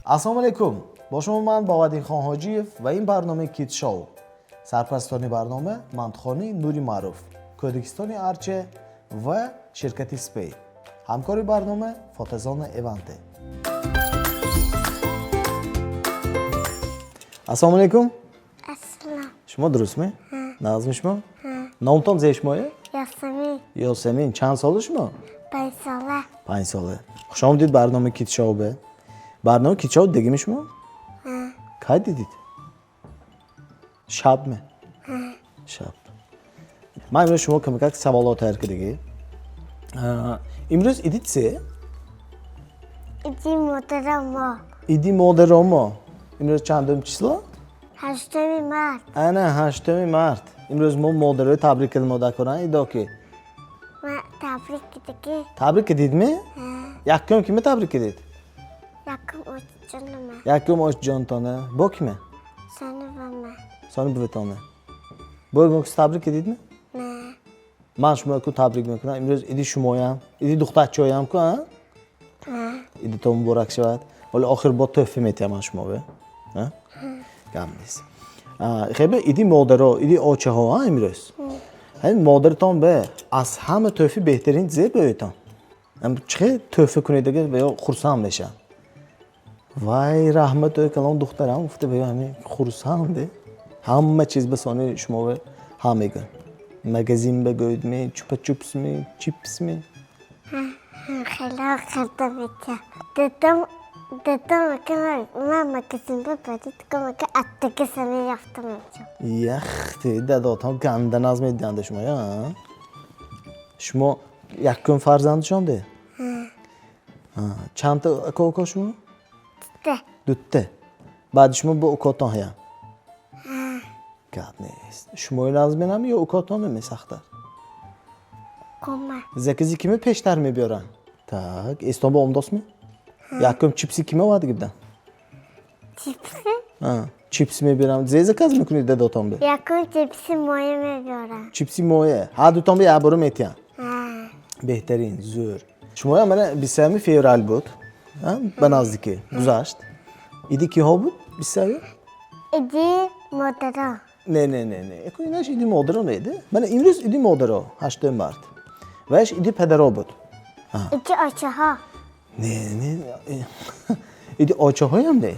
Ассалому алайкум, бо шумо ман Бобадинхон Ҳоҷиев ва ин барномаи Kids Show. Сарпарастони барнома мантухонии Нури Маъруф, Кӯдакистони Арче ва ширкати Спей. Ҳамкори барнома фотозона Эванте. Ассалому алайкум. Ассалом. Шумо дурустми? Нағзми шумо? Номтон зе шумое? Ясамин. Ёсамин. Чанд сола шумо? 5 сола. 5 сола. Хуш омадид барномаи Kids Show бе. Барномаи Kids Show дидагими шумо? Кай дидид? Шабме? Шаб. Ман имрӯз шумо камакак саволот тайёр кардагӣ. Имрӯз иди це? Иди модарамо. Иди модаромо. Имрӯз чандум число? 8-уми март. Ана, 8-уми март. Имрӯз мо модарои табрик кардем, модаркоран идоки. Ма табрик кардагӣ. Табрик кардидми? Якум киме табрик кардид? Якум очҷонама. Якум очҷонтона. Бо киме? Сони вама. Сони буватона. Бо ягон кис табрик кардидми? Не. Ман шумо ку табрик мекунам. Имрӯз иди шумоям, иди духтарчоям ку, а? Идитон муборак шавад. Ҳоло охир бо тӯҳфа метиҳам ман шумо бе. Гап нест. Хебе иди модаро, иди очаҳо, а имрӯз. Ҳамин модаратон бе аз ҳама тӯҳфи беҳтарин зе бӯетон. Чӣ тӯҳфа кунед ага ва ё хурсанд мешаванд? Вай, раҳмат ӯ калон духтарам гуфта ва ё ҳамин хурсанд. Ҳама чиз ба сони шумо бе ҳа мегӯянд. Магазин бигӯедми, чупа-чупсми, чипсми? Хеле харда метиҳам. Дадам, дадам мега, ман магазин бибарид, мега, аттаги сани ёфта мешавам. Яхте, дадотон ганда наз медиҳанда шумо, я? Шумо якум фарзандшонде? Чандта ака уко шумо? Дутта. Дутта. Баъди шумо бо укотон ҳаям? Гап нест. Шумои наз менам ё укотон месахтар? Кома. Закази киме пештар мебиёранд? Так, эстон ба омдосми? Якум чипси киме оварда гибдан? Чипси? Чипси мебиёрам. Зе заказ мекунед дадотон бе? Якум чипси моя мебиёрам. Чипси моя. Ҳар дутон бе як бора метиҳам. Беҳтарин, зӯр. Шумоям мана 27 феврал буд. Ба наздикӣ гузашт. Иди киҳо буд 27? Иди модаро. Не, не, не, не. Эко инаш иди модаро неде. Мана имрӯз иди модаро, 8 март. Ваяш иди падаро буд. Иди очаҳо. Не, не. Иди очаҳоям не.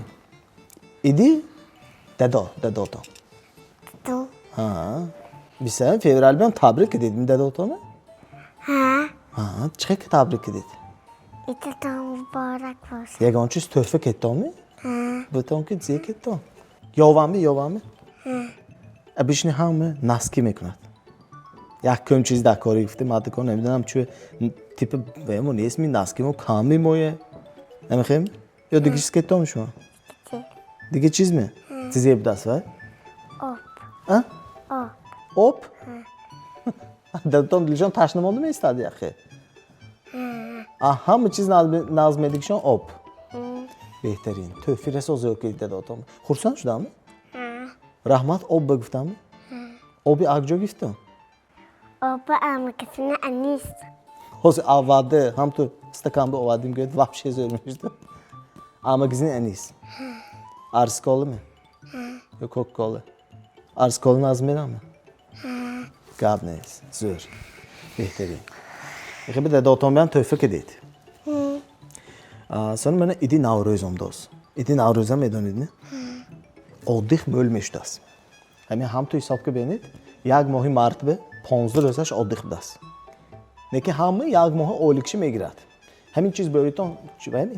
Иди дадо, дадотон. Дадо. 27 феврал биам табрик кардид дадотона? Ҳа. Чӣ хел табрик кардид? Идатон муборак бошад. Ягон чиз тӯҳфа кеттонми? Ҳа. Бутон ки зе кеттон? Ёвамми, ёвамми? Обычно ҳама носки мекунад. Якум чиз дар кори гуфта мардакон намедонам чӯ типа ваемо нестми носки мо кам мемоя. Намехоҳем? Ё дига чиз кеттон шумо? Дига чиз ме? Чизе будааст вай? Об. А? Об. Об? Дадатон дилшон ташна монда меистад яхе? А ҳама чиз наз медигишон об. Беҳтарин. Тӯҳфи расо зӯр кардид дадотон. Хурсанд шудам? Раҳмат об ба гуфтам? Оби акҷо гифтам? Оба магазини Анис. Ҳозир аввалда ҳам ту стакан ба овардим, гӯяд вообще зӯр мешуд. А магазини Анис. Арскола ме? Ё Кока-кола? Арскола наз мерам? Гап нест. Зӯр. Беҳтарин. Хебе дадотон биам тӯҳфа кардид. Сони мана иди Наврӯз омдост. Иди Наврӯзам медонед, не? Отдых мӯл мешудааст. Ҳамин ҳам ту ҳисоб ки бинед, як моҳи март бе 15 рӯзаш отдых будааст. Лекин ҳама як моҳа ойликши мегирад. Ҳамин чиз бӯитон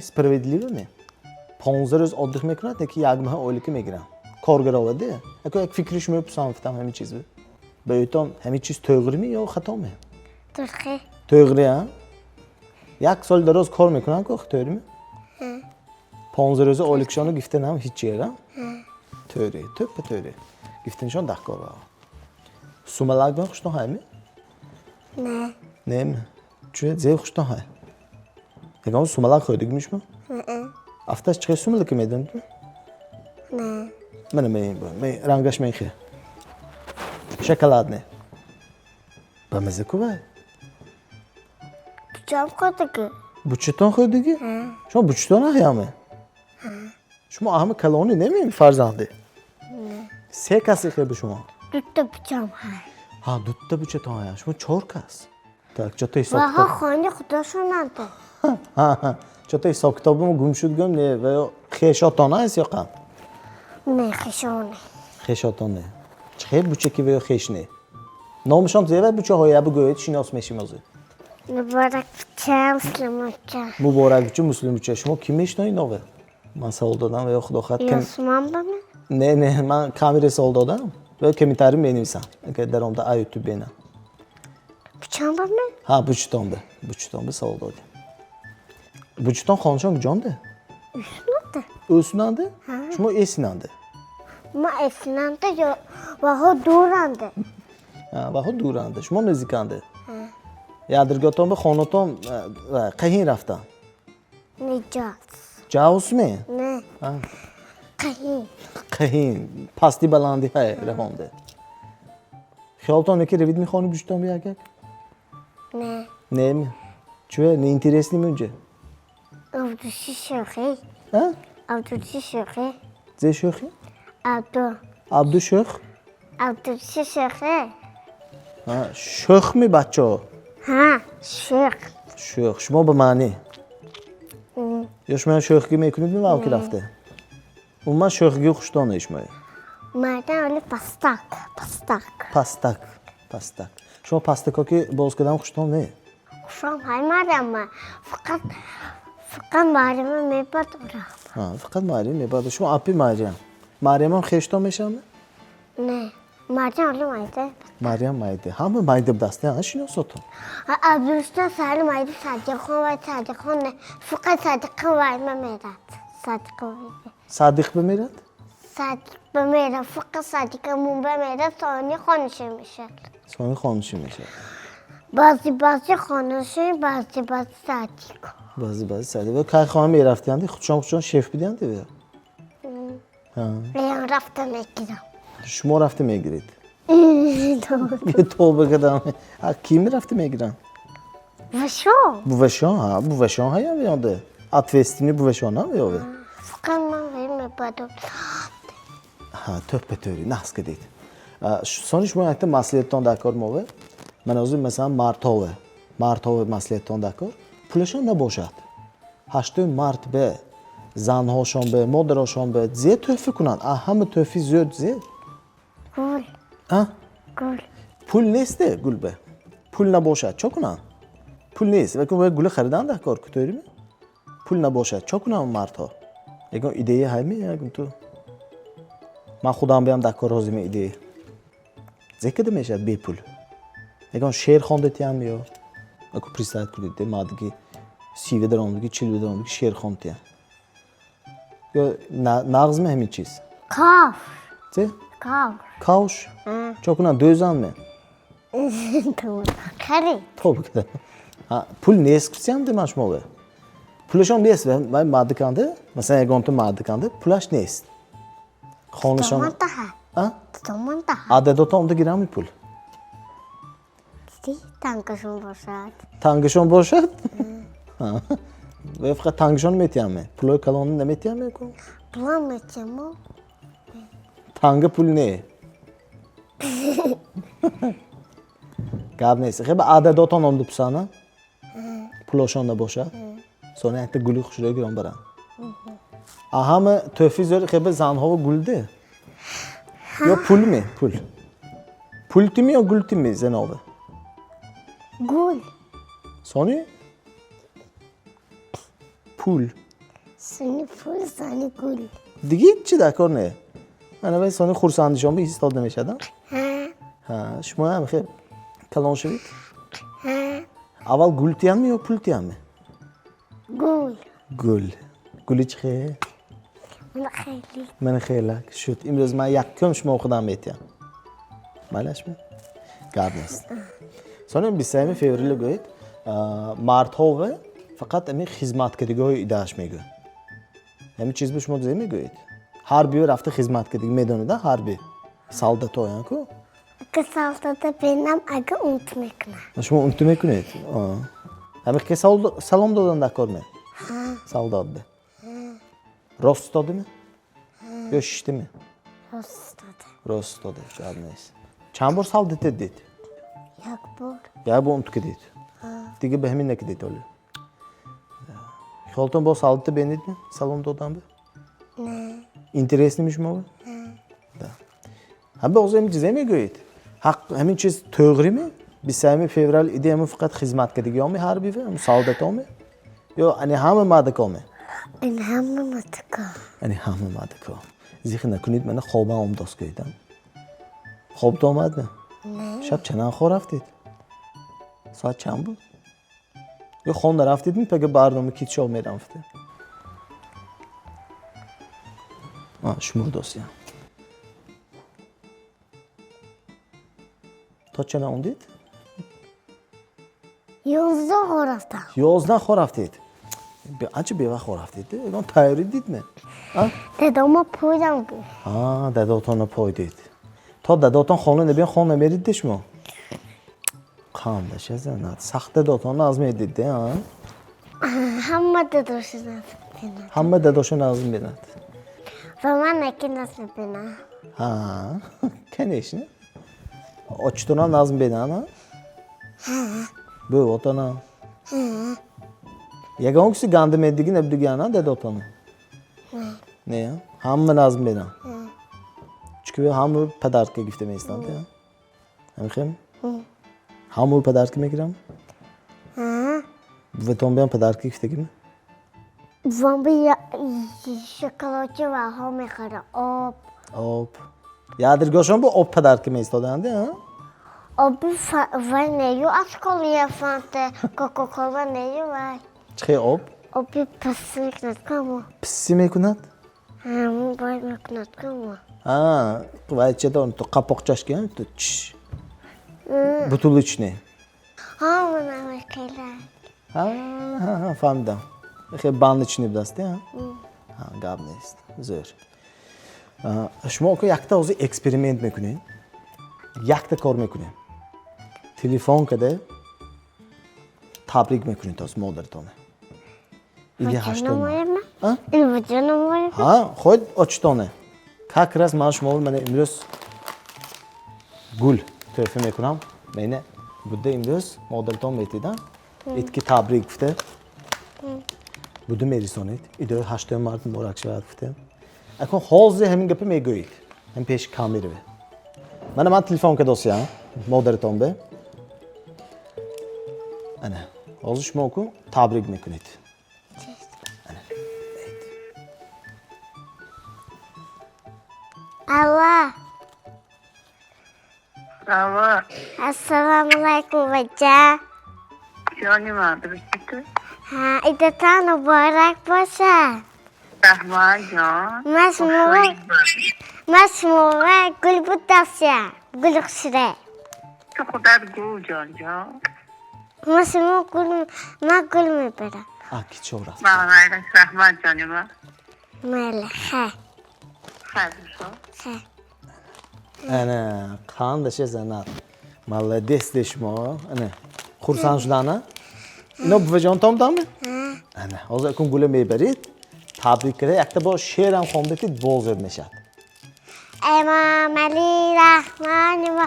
справедливо ме? 15 рӯз отдых мекунад, лекин як моҳа ойлика мегиранд. Коргароваде. Ако як фикри шумо пурсам гуфтам ҳамин чиз бе. Бӯитон ҳамин чиз тӯғрими ё хато ме? Турхи. Тӯғри, а? Як сол дароз кор мекунанд ку, тӯғрими? 15 рӯза ойликшону гифтанам ҳеҷ чиера? Тӯри, тӯппа тӯри. Гифтанишон даҳкор. Сумалак бен хуштон ҳайми? Не. Не, чӯ зе хуштон ҳай? Ягон сумалак хӯрдигми шумо? Афташ чӣ хел сумалака медонед? Не. Мана ме рангаш мехе. Шоколадне. Ба маза ку вай? Бучам хӯрдагӣ. Бучатон хӯрдагӣ? Шумо бучатон ҳаяме? Шумо ҳама калонӣ неми фарзанде? Се касе хеб шумо? Дута бучам ҳай. Ҳа, дута бучатон ҳай. Шумо чор кас. Так, чото ҳисоб Ваҳо китоб. Хони худошонанд. Ҳа, чото ҳисоб китобимо гум шуд гум не, ва ё хешотон аст ё қам? Не, хешоне. Хешотон не. Чӣ хел бучаки ва ё хеш не? Номашон зева бучаҳоя бигӯед, шинос мешим озӣ. Муборак буча, Муслим буча. Муборак буча, Муслим буча. Шумо кӣ мешиноед нове? Ман савол додам ва ё худо хоҳад кам. Ёсман ба ман? Не, не, ман камере савол додам. Ва ё комментарий менависам. Агар даромада а ютуб бинам. Бучам ба ман? Ҳа, бучатон бе. Бучатон бе савол додем. Бучатон хонашон куҷонде? Эснанда. Ӯсунанде? Шумо эсинанде? Ма эснанда ё ваҳо дуранда. Ваҳо дуранда. Шумо наздиканде? Ядирготон бе хонатон қаҳин рафтан? Не, ҷавс. Ҷавсме? Не. Қаҳин. Қаҳин. Пасти баланди ҳай равонде. Хиёлтон ки ревид мехони бучатон бе як як? Не. Не. Чӯ, не интересный мунҷа? Абдуши шӯхӣ. А? Абдуши шӯхӣ. Зе шӯхӣ? Абду. Абду шӯх? Абдуши шӯхӣ. Ҳа, шӯх ми бачаҳо? Ҳа, шӯх. Шӯх. Шумо ба маънӣ? Ё шумо шӯхгӣ мекунед ми вав ки рафте? Умуман шӯхгӣ хуштон не шумои? Мардан оли пастак, пастак. Пастак, пастак. Шумо пастако ки боз кардам хуштон не? Хушам ҳай мардама. Фақат фақат Марима мебад ура. Ҳа, фақат Марьям мебад. Шумо апи Марьям. Марьямам хештон мешавад? Не. Мардан оли майда. Марьям майда. Ҳама майда будааст, не? Шиносотон. Абдуста сари майда Садиқхон вай Садиқхон не. Фақат Садиқхон вай мемерад. Садиқхон вай. Садиқ бимирад? Садиқ бимерад. Фақат Садиқа мун бимерад, сони хонаши мешавад. Сони хонаши мешавад. Баъзе баъзе хонаши, баъзе баъзе Садиқ. Баъзе баъзе Садиқ. Ва кай хона мерафтиянди? Худшон худшон шеф бидиянди ва? Ҳа. Ман рафта мегирам. Шумо рафта мегиред? Тавба кардам. Ҳа, кӣ мерафта мегиранд? Бувашон. Бувашон, ҳа, бувашон ҳаям ёнде. Ответственный бувашон ҳам ёве. Фақат ман вай мебадам. Ҳа, тӯппа тӯри, нағз кардед. Сони шумо якта маслиҳаттон дар кор мове. Ман ҳозир масалан мардҳове. Мардҳове маслиҳаттон дар кор. Пулашон набошад. 8 март бе занҳошон бе, модарошон бе зе тӯҳфа кунанд. А ҳама тӯҳфи зиёд зе? Гул. А? Гул. Пул несте гул бе. Пул набошад, чо кунанд? Пул нест. Вакун вай гули харидан дар кор, кутӯриме? Пул набошад, чо кунанд мардҳо? Ягон идея ҳайме, ягон ту? Ман худам биям дар кор ҳозиме идея. Зе када мешавад бепул? Ягон шеър хонда тиям ё? Аку представить кунед, де мардиги 30 даромадги, 40 даромадги шеър хонд тиям. Ё нағзме ҳамин чиз? Кавш. Зе? Кавш. Кавш? Чо кунанд, дӯзанме? Харид. Тавба кардам. Ҳа, пул нест гуфтиям де ман шумо. Пулашон нест, вай мардиканде, масалан ягонта мардиканде, пулаш нест. Хонашон. Томон таҳа. А? Томон таҳа. А дадотон омда гирамми пул? Ти тангашон бошад. Тангашон бошад? Ҳа. Вай фақат тангашон метиҳам. Пулои калонро наметиҳам ку? Пулам метиҳам. Танга пул не. Гап нест. Хеба ададотон омда пусана? Пулошон набошад? Сони якта гули хушрӯй гирон баранд. А ҳама тӯҳфи зӯр хеба занҳово гулде? Ё пулме? Пул. Пул тими ё гул тими занове? Гул. Сони? Пул. Сони пул, сони гул. Диги чӣ дар кор не? Мана вай сони хурсандишон бе ҳис дода мешавад? Ҳа. Ҳа, шумо ҳам хел калон шавед? Ҳа. Аввал гул тиямми ё пул тиямми? Гул. Гул. Гули чӣ хел? Мана хеле. Мана хелак. Шуд. Имрӯз ман якум шумо худам метиҳам. Майлашми? Гап нест. Сони 23 феврал гӯед, мардҳове фақат ами хизматкардигиҳои идааш мегӯянд. Ҳамин чиз бо шумо зе мегӯед? Ҳарбиё рафта хизматкардигӣ медонед, ҳарби? Солдатоян ку? Ага солдата бинам, ага унт мекунам. Шумо унту мекунед? Ҳамин ки салом додан дар кор ме? Ҳа. Солдат бе. Рост додиме? Ё шиштими? Рост истода. Рост истода, гап нест. Чанд бор солдата дид? Як бор. Як бор унтука дид. Дига ба ҳамин накидед оле. Хиёлтон бо солдата бинедми? Салом додам бе? Не. Интересный ми шумо? Да. Ҳам ба ҳозир ҳамин чизе мегӯед? Ҳақ ҳамин чиз тоғриме? 27 феврал иди ҳамин фақат хизмат кардагиёми ҳарбиве, ҳамин солдатоме? Ё ани ҳама мардакоме? Ин ҳама мардаком. Ани ҳама мардаком. Зих накунед, мана хобам омдост гӯедам. Хобто омадми? Не. Шаб чанан хоб рафтед? Соат чанд буд? Ё хон нарафтедми, пага барнома китшов мерамфте? Шумурдосия. То чана ондид? 11 хоб рафтам. 11 хоб рафтед? Анча бевақт хоб рафтед? Ягон тайёрӣ дидме? Дадома пойдам гуфт. Дадотонро пой дид. То дадотон хона набиён, хон намеридди шумо? Қандаша занад. Сахт дадотон назм медид, а? Ҳама дадоша назм бинад. Ҳама дадоша назм бинад. Ва ман яке назм бинам. Ҳа, конечно. Очитонам назм бинад, а? Бувотонам. Ягон киси ганда медиги набудиги, ана дадотона? Не, ҳама назм бинад. Чунки ҳама подарка гирифта меистанд, а? Ҳамихем? Ҳама подарка мегирам? Буватон биям подарка гирифтагими? Бувам би шоколадчи ваҳо мехӯрад, об. Об. Ядиргошон бо об подарка меистоданд, а? Оби вай нею аз колия фанта, Кока-кола нею вай. Чӣ об? Оби писси мекунад камо. Писси мекунад? Ҳамон вай мекунад камо. А, вай чӣ дорам, ту қапоқчаш ки, ту чш. Бутылочный. Ҳа, мана мекела. Ҳа, ҳа, ҳа, фаҳмидам. Хеле баночный будааст, а? Ҳа, гап нест. Зӯр. Шумо ока якта ҳозир эксперимент мекунед. Якта кор мекунем. Телефон када табрик мекунед ҳозир модаратона. Иди ҳаштум. А? Ҳа, хоҳед очитоне. Как раз ман шумо мана имрӯз гул тӯҳфа мекунам. Мена буда имрӯз модаратон метидан. Итки табрик гуфта. Буда мерисонед. Идои 8 март муборак шавад гуфта. Акун ҳозир ҳамин гапа мегӯед. Ҳам пеши камераве. Мана ман телефон кардосиям модаратон бе. Ана, ҳозир шумо ку табрик мекунед. Алло. Алло. Ассалому алайкум, бача. Ҷони ман, дурустӣ? Ҳа, идатон муборак бошад. Раҳмат, ҷон. Ман шуморо гул будасям. Гул хушра. Ту худат гул, ҷон, ҷон. Ман шумо гул, ман гул мебарам. А, ки чо рафт? Раҳмат, ҷони ман. Майли, хай. Хайр бошо. Хай. Ана, қандаша занад. Молодец де шумо. Ана, хурсанд шудана? Ино буваҷонтон будами? Ана, ҳозир акун гула мебаред. Табрик карда, якта бо шеърам хондатид, боз зӯр мешавад. Имом Алӣ Раҳмони мо,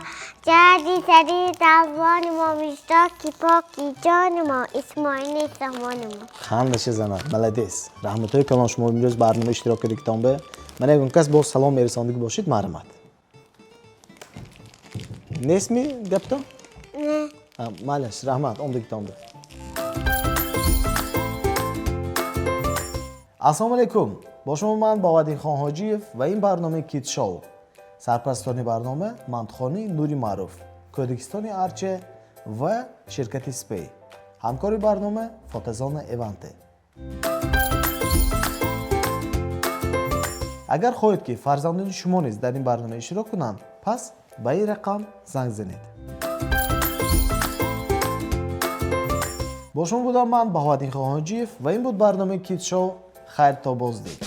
ҷоди сари далвони мо, мишдоки поки ҷони мо, Исмоили сомони мо. Қандаша занад, молодец. Раҳматҳои калон шумо имрӯз барнома иштирок кардагитон бе. Мана ягон кас боз салом мерасондагӣ бошед, марҳамат. Нестми гаптон? Не. Майлаш, раҳмат, омдагитон бе. Ассалому алайкум. Бо шумо ман Бобадинхон Ҳоҷиев ва ин барномаи Кид Шоу. Сарпарастони барнома Мантхони Нури Маъруф, Кӯдакистони Арче ва ширкати Спей. Ҳамкори барнома Фотозона Эванте. Агар хоҳед ки фарзандони шумо низ дар ин барнома иштирок кунанд, пас ба ин рақам занг занед. Бо шумо будам ман Баҳоваддинхон Ҳоҷиев ва ин буд барномаи Кид Шоу. Хайр то боздид.